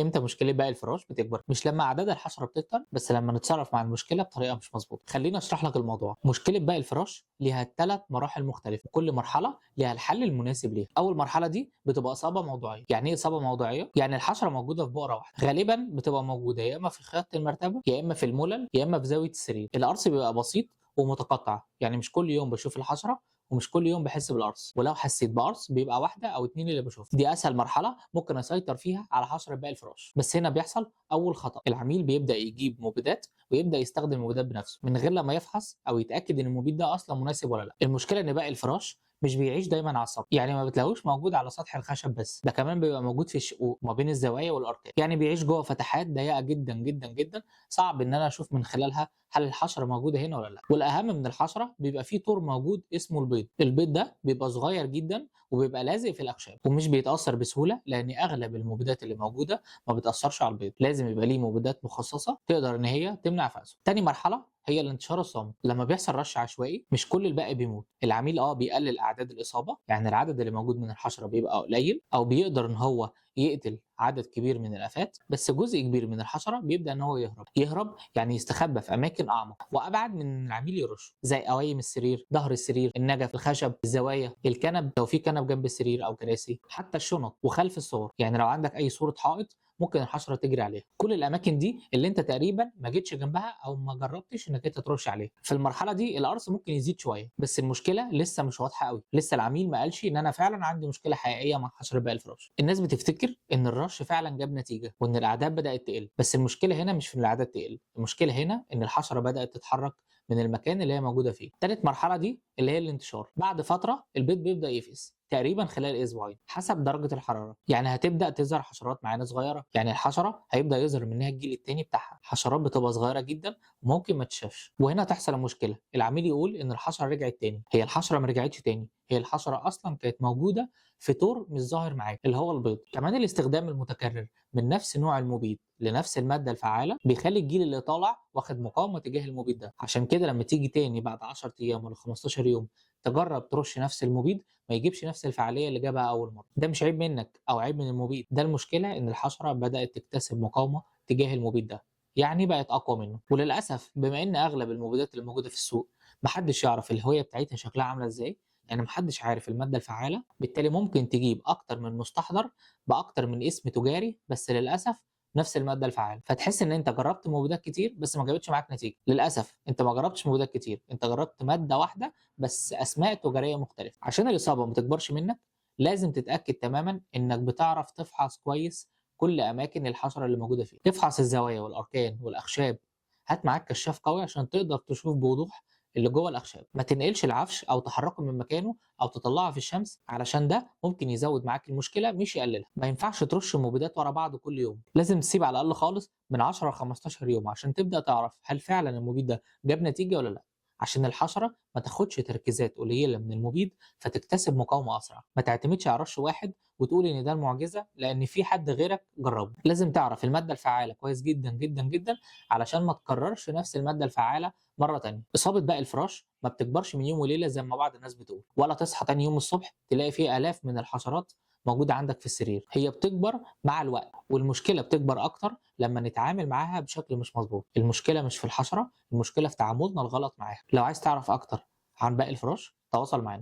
امتى مشكلة بقى الفراش بتكبر؟ مش لما اعداد الحشرة بتكتر، بس لما نتصرف مع المشكلة بطريقة مش مظبوطة. خليني اشرح لك الموضوع. مشكلة بقى الفراش ليها 3 مراحل مختلفة، وكل مرحلة ليها الحل المناسب ليها. اول مرحلة دي بتبقى اصابه موضعيه. يعني ايه اصابه موضعيه؟ يعني الحشرة موجودة في بؤرة واحدة، غالبا بتبقى موجودة يا اما في خياطة المرتبة، يا اما في الملل، يا اما في زاوية السرير. القرص بيبقى بسيط ومتقطع، يعني مش كل يوم بشوف الحشرة ومش كل يوم بحس بالقرص، ولو حسيت بقرص بيبقى واحدة او 2 اللي بشوفها. دي اسهل مرحلة ممكن اسيطر فيها على حشرة باقي الفراش. بس هنا بيحصل اول خطا، العميل بيبدا يجيب مبيدات ويبدا يستخدم المبيدات بنفسه من غير لما يفحص او يتاكد ان المبيد ده اصلا مناسب ولا لا. المشكلة ان باقي الفراش مش بيعيش دايما على السطح، يعني ما بتلاقوش موجود على سطح الخشب بس، ده كمان بيبقى موجود في الشقوق ما بين الزوايا والاركان، يعني بيعيش جوه فتحات ضيقه جدا جدا جدا، صعب ان انا اشوف من خلالها هل الحشرة موجودة هنا ولا لا. والاهم من الحشرة بيبقى فيه طور موجود اسمه البيض. البيض ده بيبقى صغير جدا وبيبقى لازق في الاخشاب ومش بيتاثر بسهولة، لان اغلب المبيدات اللي موجودة ما بتاثرش على البيض، لازم يبقى ليه مبيدات مخصصة تقدر ان هي تمنع فقسه. تاني مرحلة هي الانتشار الصامت. لما بيحصل رش عشوائي مش كل الباقي بيموت، العميل بيقلل اعداد الاصابة، يعني العدد اللي موجود من الحشرة بيبقى قليل او بيقدر ان هو يقتل عدد كبير من الافات، بس جزء كبير من الحشرة بيبدا ان هو يهرب، يعني يستخبى في اماكن اعمق وابعد من العميل يرش، زي قوايم السرير، ظهر السرير، النجف، الخشب، الزوايا، الكنب لو في كنب جنب السرير او كراسي، حتى الشنط وخلف الصور، يعني لو عندك اي صوره حائط ممكن الحشرة تجري عليها. كل الاماكن دي اللي انت تقريبا ما جيتش جنبها او ما جربتش انك انت ترش عليها. في المرحلة دي القرص ممكن يزيد شوية، بس المشكلة لسه مش واضحة قوي، لسه العميل ما قالش ان انا فعلا عندي مشكلة حقيقية مع حشرة باقي الفراش. الناس بتفتكر ان الرش فعلا جاب نتيجة وان الاعداد بدات تقل، بس المشكلة هنا مش في ان الاعداد تقل، المشكلة هنا ان الحشرة بدات تتحرك من المكان اللي هي موجودة فيه. ثالث مرحلة دي اللي هي الانتشار. بعد فترة البيض بيبدا يفقس تقريبا خلال اسبوعين حسب درجه الحرارة، يعني هتبدا تظهر حشرات معانا صغيرة، يعني الحشرة هيبدا يظهر منها الجيل الثاني بتاعها، حشرات بتبقى صغيرة جدا وممكن ما تشافش. وهنا تحصل المشكلة، العميل يقول ان الحشرة رجعت تاني، هي الحشرة ما رجعتش تاني، هي الحشرة اصلا كانت موجودة في طور مش ظاهر معاك اللي هو البيض. كمان الاستخدام المتكرر من نفس نوع المبيد لنفس المادة الفعالة بيخلي الجيل اللي طالع واخد مقاومة تجاه المبيد ده، عشان كده لما تيجي تاني بعد 10 ايام ولا 15 يوم تجرب ترش نفس المبيد ما يجيبش نفس الفعالية اللي جابها اول مرة. ده مش عيب منك او عيب من المبيد، ده المشكلة ان الحشرة بدات تكتسب مقاومة تجاه المبيد ده، يعني بقت اقوى منه. وللاسف بما ان اغلب المبيدات اللي موجودة في السوق محدش يعرف الهوية بتاعتها شكلها عامله ازاي، يعني محدش عارف المادة الفعالة، بالتالي ممكن تجيب اكتر من مستحضر باكتر من اسم تجاري بس للاسف نفس المادة الفعالة، فتحس ان انت جربت مبيدات كتير بس ما جابتش معاك نتيجة. للاسف انت ما جربتش مبيدات كتير، انت جربت مادة واحدة بس اسماء تجارية مختلفة. عشان الاصابة ما تكبرش منك لازم تتاكد تماما انك بتعرف تفحص كويس كل اماكن الحشرة اللي موجودة فيها، تفحص الزوايا والاركان والاخشاب، هات معاك كشاف قوي عشان تقدر تشوف بوضوح اللي جوه الاخشاب. ما تنقلش العفش او تحركه من مكانه او تطلعه في الشمس، علشان ده ممكن يزود معاك المشكلة مش يقللها. ما ينفعش ترش مبيدات ورا بعض كل يوم، لازم تسيب على الاقل خالص من 10 ل 15 يوم عشان تبدا تعرف هل فعلا المبيد ده جاب نتيجة ولا لا، عشان الحشرة ما تاخدش تركيزات قليله من المبيد فتكتسب مقاومة اسرع. ما تعتمدش على رش واحد وتقول ان ده المعجزة لان في حد غيرك جربه. لازم تعرف المادة الفعالة كويس جدا جدا جدا علشان ما تكررش نفس المادة الفعالة مرة تانية. اصابه باقي الفراش ما بتكبرش من يوم وليلة زي ما بعض الناس بتقول، ولا تصحى تاني يوم الصبح تلاقي فيه الاف من الحشرات موجودة عندك في السرير. هي بتكبر مع الوقت، والمشكلة بتكبر اكتر لما نتعامل معاها بشكل مش مظبوط. المشكلة مش في الحشرة، المشكلة في تعاملنا الغلط معاها. لو عايز تعرف اكتر عن باقي الفراش تواصل معانا.